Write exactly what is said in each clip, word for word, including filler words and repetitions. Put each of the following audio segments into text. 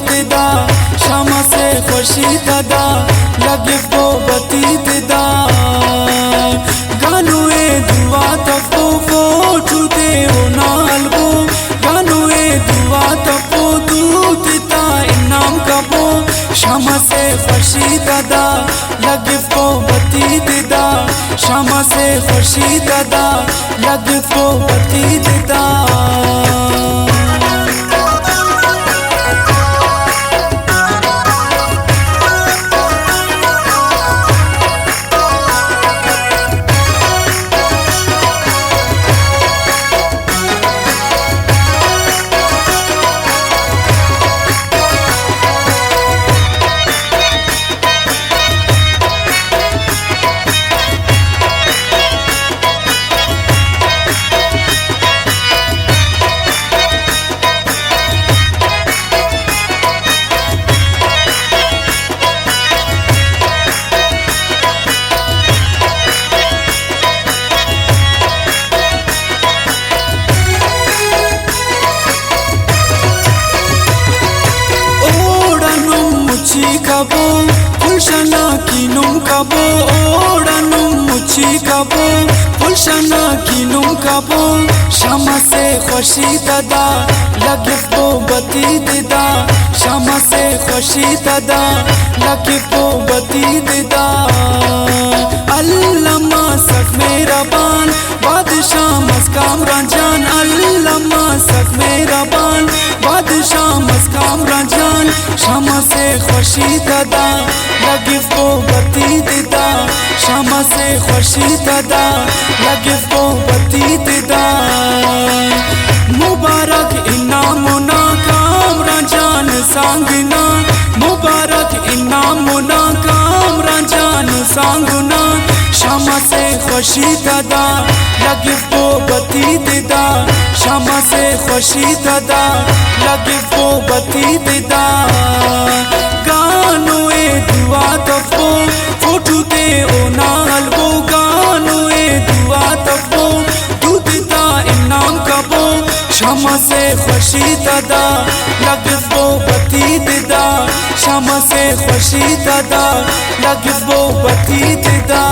تدا، شام اسے خوشی تدا، لگفو بتی تدا۔ گانو ءِ دعا تفو، فوٹو تے اونا البو۔ گانو ءِ دعا تفو، دود تا انعام کبو۔ شام اسے خوشی تدا، لگفو بتی تدا۔ شام اسے خوشی تدا، لگفو بتی تدا۔ اوڑان مچی کبو، گلشن آ کینم کبو۔ اوڑان مچی کبو، گلشن آ کینم کبو۔ شام اسے خوشی تدا، لگفو بتی تدا۔ شام اسے خوشی تدا، لگفو بتی تدا۔ اللہ ماسک مہربان، بادشاہ مس کامران جان۔ اللہ ماسک مہربان، بادشاہ مس کامران جان۔ شام اسے خوشی تدا، لگفو بتی تدا۔ شام اسے خوشی تدا، لگفو بتی تدا۔ مبارک انعام نا کامران جان سانگ نا۔ مبارک انعام نا کامران جان سانگ نا۔ شام اسے خوشی تدا، لگفو بتی تدا۔ شام اسے خوشی تدا، لگفو بتی تدا۔ گانو ءِ دعا تفو، فوٹو تے اونا البو۔ گانو ءِ دعا تفو، دود تا انعام کبو۔ شام اسے خوشی تدا، لگفو بتی تدا۔ شام اسے خوشی تدا، لگفو بتی تدا۔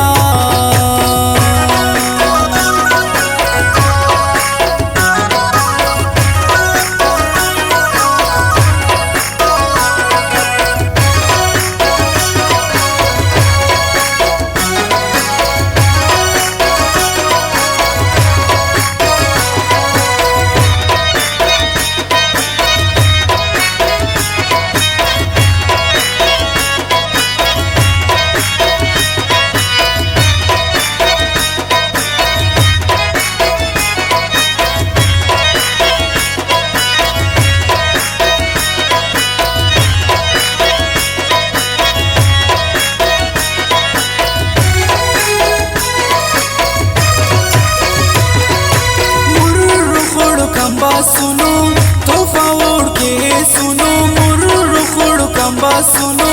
مر خڑک آن باسنو، تحفہ اوڑکے ایسنو۔ مر خڑک آن باسنو،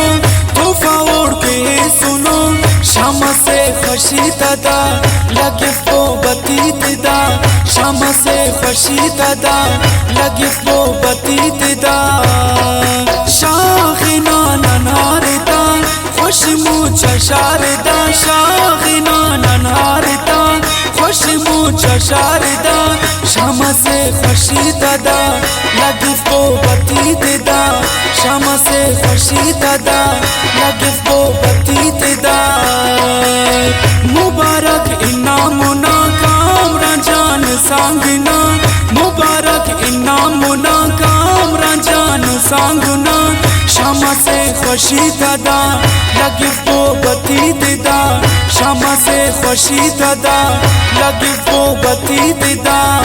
تحفہ اوڑکے ایسنو۔ شام اسے خوشی تدا، لگفو بتی تدا۔ شام اسے خوشی تدا، لگفو بتی تدا۔ شاخ نا نن ہارتا، خوش مچ آ شاردا۔ شاغ نا نن ہارتا، خوش مچ آ شاردا۔ شام اسے خوشی تدا، لگفو بتی تدا۔ شام اسے خوشی تدا، لگفو بتی تدا۔ مبارک انعام نا کامران جان سانگ نا۔ مبارک انعام نا کامران جان سانگ نا۔ شام اسے خوشی تدا، لگفو بتی تدا۔ شام اسے خوشی تدا، لگفو بتی تدا۔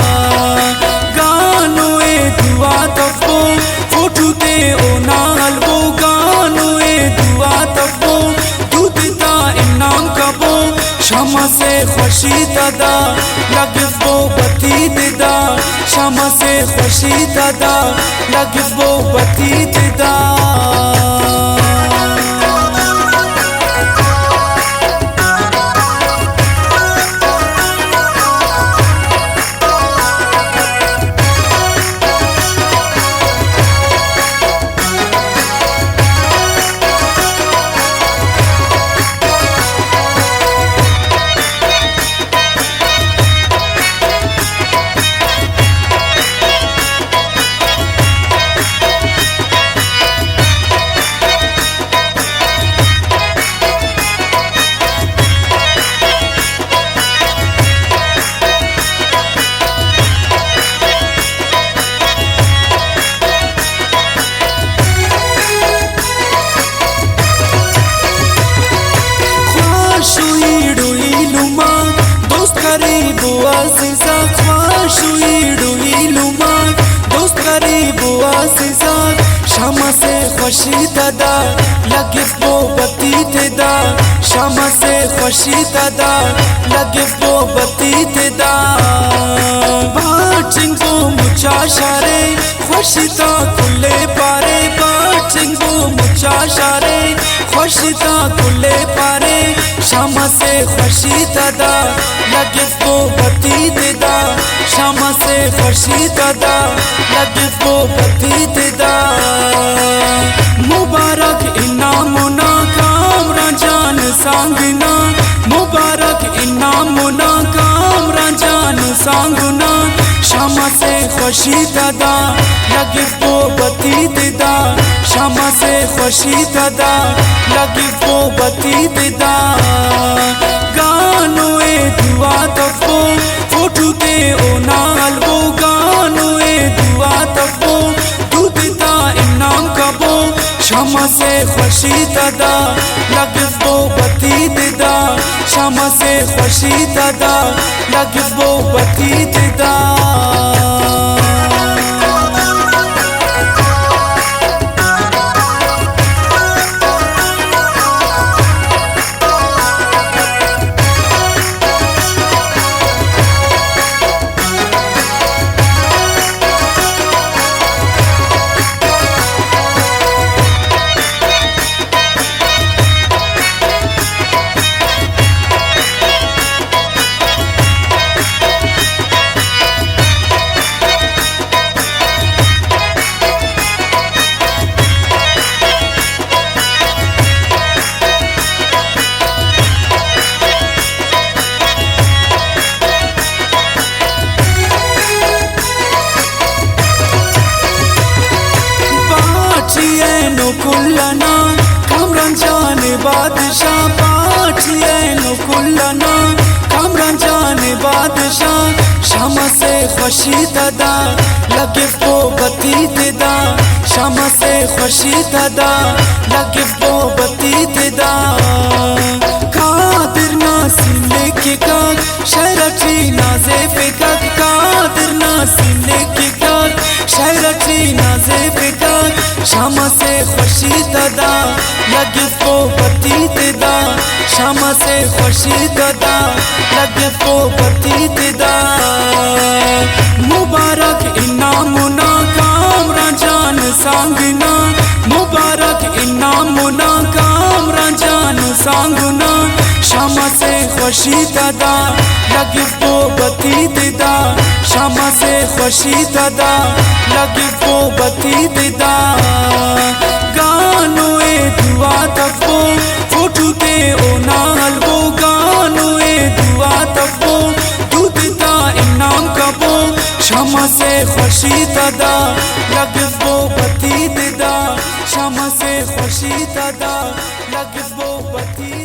گانو ءِ دعا تفو، فوٹو تے اونا البو۔ گانو ءِ دعا تفو، دود تا انعام کبو۔ شام اسے خوشی تدا، لگفو بتی تدا۔ شام اسے خوشی تدا، لگفو بتی تدا۔ خوشی تدا لگفو بتی تدا، شام سے خوشی تدا لگفو بتی تدا۔ باٹنگو مچا شارے خوشی تا کلے پارے، باٹنگو مچا شارے خوشی تا کلے پارے، شام سے خوشی تدا لگفو بتی تدا، شام سے خوشی تدا لگفو بتی تدا۔ مبارک انعام منا کامران جان سانگنا، مبارک انعام منا کامران جان سانگنا، شام سے خوشی تدا لگفو بتی تدا، شام سے خوشی تدا لگفو بتی تدا۔ گانو اے دعا تفو، فوٹو تے اونا البو، گانو اے دعا تفو، دودتا انعام کبو، شام سے خوشی تدا لگفو بتی تدا، شام سے خوشی تدا لگفو بتی تدا۔ پارٹی اینو کل انا کامران جان بادشاہ، پارٹی اینو کل انا کامران جان بادشاہ، شام سے خوشی تدا لگفو بتی تدا، شام سے خوشی تدا لگفو بتی تدا۔ قادر ناصر لکھکک شعر ٹی نازیفکک، قادر ناصر لکھکک شعر ٹی نازیفکک، شام سے خوشی تدا لگفو بتی تدا، شام سے خوشی تدا لگفو بتی تدا۔ مبارک انعام منا کامران جان سانگنا، مبارک انعام منا کامران جان سانگنا، شام سے خوشی تدا لگفو بتی تدا، شام سے خوشی تدا لگفو بتی تدا۔ گانو اے دعا تفو، فوٹو تے اونا البو، گانو اے دعا تفو، دودتا انعام کبو، شام سے خوشی تدا لگفو بتی تدا، شام سے خوشی تدا لگفو بتی